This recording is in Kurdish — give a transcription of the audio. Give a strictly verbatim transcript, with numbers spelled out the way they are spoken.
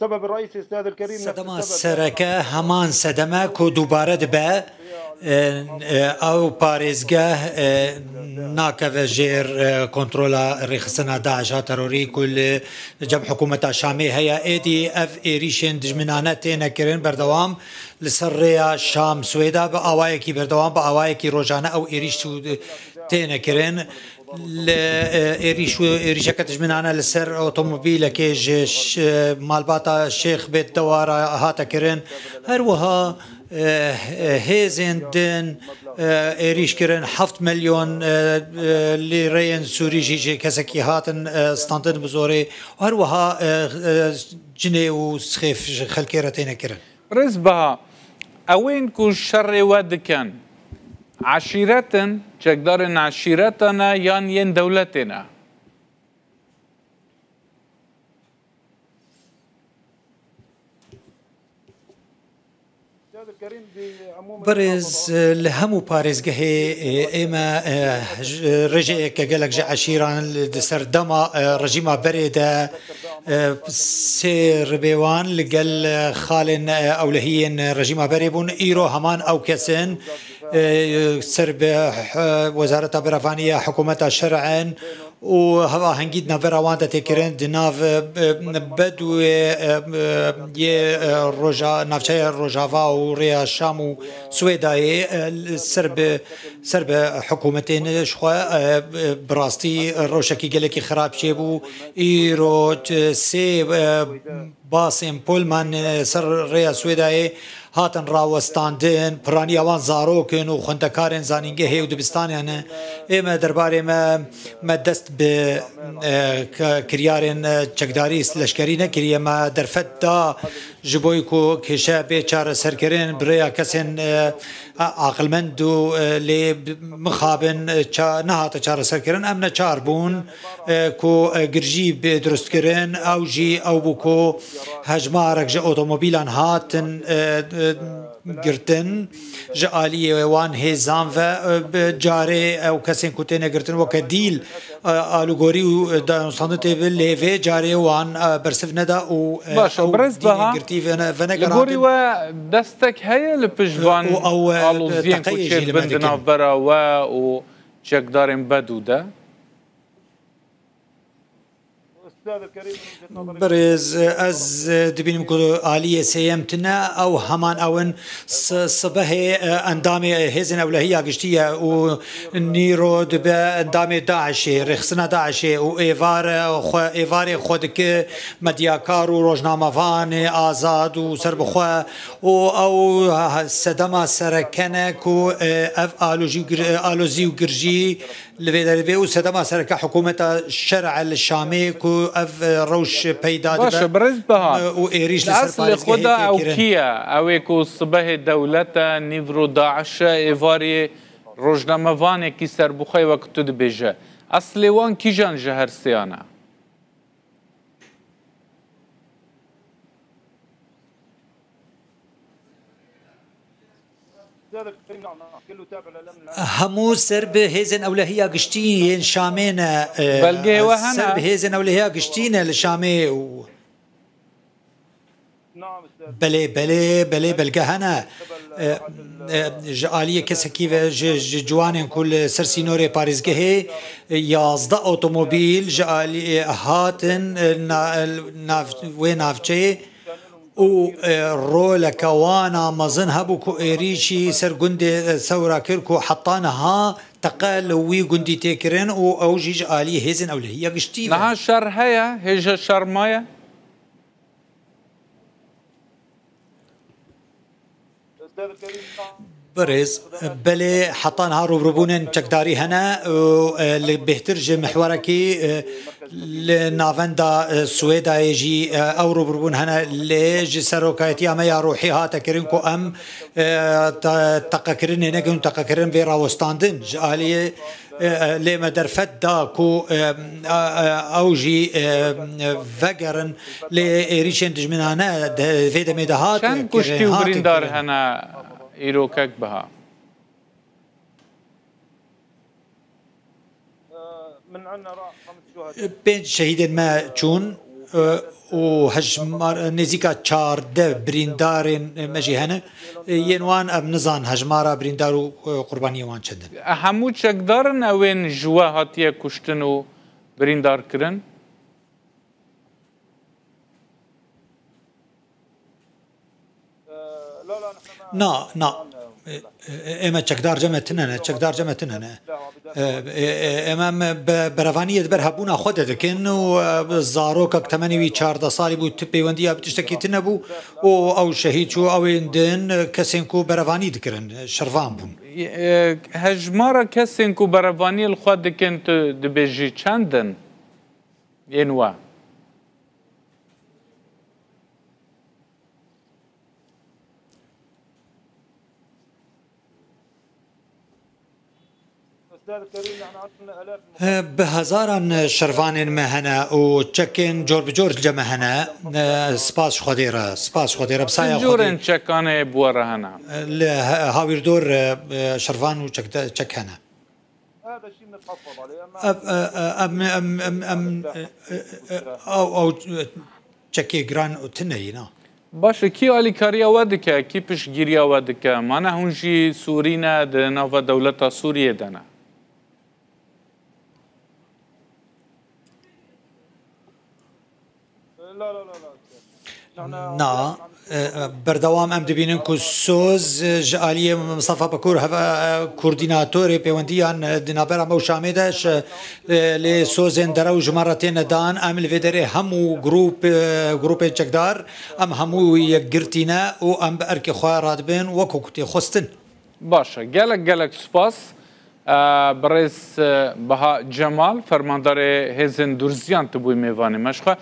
السبب الرئيسي، أستاذ الكريم، نفس Sedema السبب. Sereke heman sedem e ku dubare dibe, e, e, ew parêzgeh, e, nakeve jêr, e, kontrola rêxistina DAIŞ a terorî ku li cem hikûmeta Şamê heye. Êdî ev êrîşên dijminane têne kirin berdewam li ser rêya Şam-Swêda bi awayekî berdewam, bi awayekî rojane ew êrîş têne kirin. Li, e, êrîş û êrîşeke dijminane li ser otomobîlekê ji ş-, malbata Şêx Bêt Dewara hate kirin. Her wiha, e, e, hêzên din, e, êrîş kirin, heft milyon, e, e, lîreyên sûrî jî ji kesekî hatin, e, standin bi zorê. Her wiha, e, e, cinê û xêf ji xelkê re têne kirin. Birêz Baha, ewên ku şerê we dikin, eşîret in, çekdarên eşîretan e yan yên dewletê ne? Birêz, li hemû parêzgehê, e, ême, e, ji, rêjeyeke gelek ji eşîran li, di ser dema, e, rejîma berê de, e, sê ribê wan li gel, e, xalên, e, ewlehiyên rejîma berê bûn. Îro heman ew kes in, e, ser bi, e, Wezareta Berevanî ya Hikûmeta Şer'in û hevahengî di navbera wan de tê kirin, di nav, e, Bedûyê, e, e, yê, e, roja, navçeya Rojava û rêya Şam û Swêdayê, e, li ser bi, ser bi hikûmetên ji xwe, e, e, bi rastî rewşekî gelekî xirab çêbû. Îro, e, sê, e, basên Polman, e, ser rêya Swêdayê hatin rawestandin, piraniya wan zarok in û xwendekarên zanîngehê û dibistanê ne. Ê me derbarê me, me dest bi, e, k-, kiryarên, e, çekdarî leşkerî nekiriye. Me derfet da ji bo ku kêşe bê çareserkirin, bi rêya kesên, e, a-, aqilmend û, e, lê bi-, mixabin, e, ça-, nehate çareserkirin. Em neçar bûn, e, ku, e, girjî bê durustkirin, ew jî ew bû ku hejmarek ji otomobîlan hatin, e, e, girtin, ji aliyê wan hêzan ve, e, bi carê ew kesên ku têne girtin weke dîl, e, alûgorî û, e, danûstandin tê bin, lê vê carê wan, e, bersiv neda û, e, Baş e, ew birêz dînên Baha, girtî vene-, li gorî venegerandin. We destek heye li pişt van Û ew, e, aloziyên ku teqeyê jî li me çêdibin di dikin. Navbera we û çekdarên Bedû de? Birêz, ez dibînim ku aliyê sêyem tune, ew heman ew in. S-, sibehê, e, endamê Hêzên Ewlehiya Giştî ye û nîro dibe endamê DAIŞê, rêxistina DAIŞê û êvar, e, xwe, êvarê xwe dike medyakar û rojnamevanê azad û serbixwe û ew sedema sereke ne ku, e, ev alojî û gir-, alozî û girjî li vê derê bê û sedema sereke hikûmeta şer'e li Şamê ku ev, e, rewş peyda dibe, Baş e, birêz Baha, e, û êrîş li li ser eslê xwe parêzgehê de tê ew kirin. Kî ye? Ew ê ku sibehê dewlet e, nîvro DAIŞ e, êvarî rojnamevanekî serbixwe wek tu dibêje. Eslê wan kîjan ji her sêyan e? Hemû ser bi hêzên ewlehiya giştî yên Şamê ne, e, Belgeyê we hene? Ser bi hêzên ewlehiya giştî ne li Şamê û Belê, belê, belê, belge hene. E, e, ji aliyê kesekî ve ji, ji ciwanên ku li ser sînorê parêzgehê, e, yazdeh otomobîl ji aliyê hatin, e, na-, e, nav-, wê navçeyê û, e, roleke wana mezin hebû ku êrîşî ser gundê, e, Sewra kir ku heta niha teqe li wî gundî tê kirin û ew jî ji aliyê hêzên ewlehiya giştî ve. Niha şer heye, hêja şer maye? Birêz, belê heta niha rûbirûbûnên çekdarî hene û, e, li bêhtir ji mihwerekî, e, li navenda, e, Swêdayê jî, e, ew rûbirûbûn hene, lê ji serokayetiya me ya ruhî hate kirin ku em, e, te-, teqekirinê nekin û teqekirin vê rawestandin ji aliyê E, e, lê me derfet da ku, e, a, a, ew jî, e, vegerin, lê êrîşên dijminane de, vê demê de hat Çend kuştî û birîndar hene îrokek biha? Pênc şehîdên me çûn, e, û hejmar nêzîka çardeh birîndarên me jî hene. Yên wan em nizan hejmara birîndar û, e, qurbaniyên wan çend in. Hemû çekdar in ew ên ji we hatiye kuştin û birîndar kirin? Na, na. E, e, ême çekdar ceme tine ne, çekdar ceme tine ne. E, e, e, ême em be-, berevaniyê di ber hebûna xwe de dikin û, e, zarokek temenê wî çardeh salî bû, tu pêwendiya bi tiştekî tine bû û ew şehîd çû, ew ên din, e, kesên ku berevanî dikirin, e, şervan bûn. E, hejmara kesên ku berevaniyê li xwe dikin, tu dibêjî çend in? Yên we? He, bi hezaran şervanên me hene û çekên cor bi cor li me hene. E, spas ji Xwedê re, spas ji Xwedê re, bi saya Xwedê. Çi corên çekan heye bi we re hene? Li he-, Hawîrdor, e, e, şervan û çek de-, çek hene. Ev, e, e, em, em, em, em, e, e, e, ew, ew, e, çekê giran û tune yî, na. Baş e, kî alîkariya we dike, kî piştgiriya we dike? Mane hûn jî Sûrî ne, di nava dewleta Sûriyê de ne? Na, e, e, berdewam em dibînin ku soz, e, ji aliyê Mistefa Bakur, heva, e, koordînatorê pêwendiyan, e, di navbera me û Şamê de ji, e, lê sozên derew ji me re têne dan. Em li vê derê hemû grûp, e, grûpên çekdar, em hemû yekgirtî ne û em bi erkê xwe radibin wekû ku tê xwestin. Baş e. Gelek, gelek spas. E, birêz, e, Baha Cemal, fermandarê Hêzên Durziyan, tu bûyî mêvanê me ji xwe.